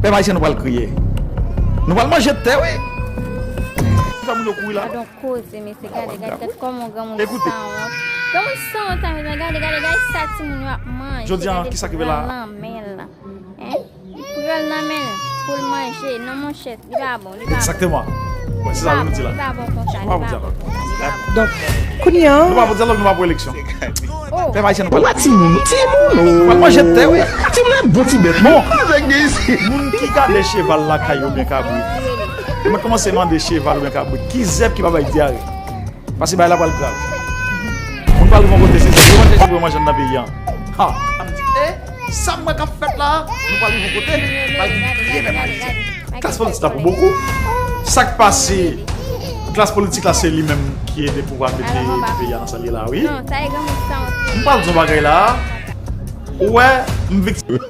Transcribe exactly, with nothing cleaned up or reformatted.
Pèp ayisyen, nou pral kriye. Nou pral manje tè, wi. Fè moun yo kouri la. Gadon koze, mesye, gade, gade, gade kòman granmoun sanwont. Granmoun sanwont sa, mesye, gade, gade, gade sa timoun yo ap manje. Jodi a, kisa ki rive la? Lanmen l la. Hein? Li pran l nan men l pou l manje. Non, monchè, li pa bon, li pa bon. Exactement. Bon, se sa nou di la. Li pa bon konsa, li pa bon. Donk, kounye a. Nou pa pou dyalòg, nou pa pou eleksyon. Pèp ayisyen, nou pral timoun, timoun. Nou pral manje tè, wi. Timoun, bon ti bèt. Bon. Moun ki gade cheval lakay yo oubyen kabrit, yo mèt kòmanse mande cheval oubyen kabrit ki zèb ki pa bay dyare. Paske bagay la pral grav. Moun pral rive yon kote, se zèb yo manje, se pou yo manje anndan peyi a. Ha. Sa m wè k ap fèt la, nou pral rive yon kote, pral vin kriye pèp ayisyen. Klas politik la pou bokou. Sa k pase, klas politik la se li menm ki ede pouvwa mete peyi a nan sa l ye la, wi. M pral di yon bagay la. Ou wè, m viktim.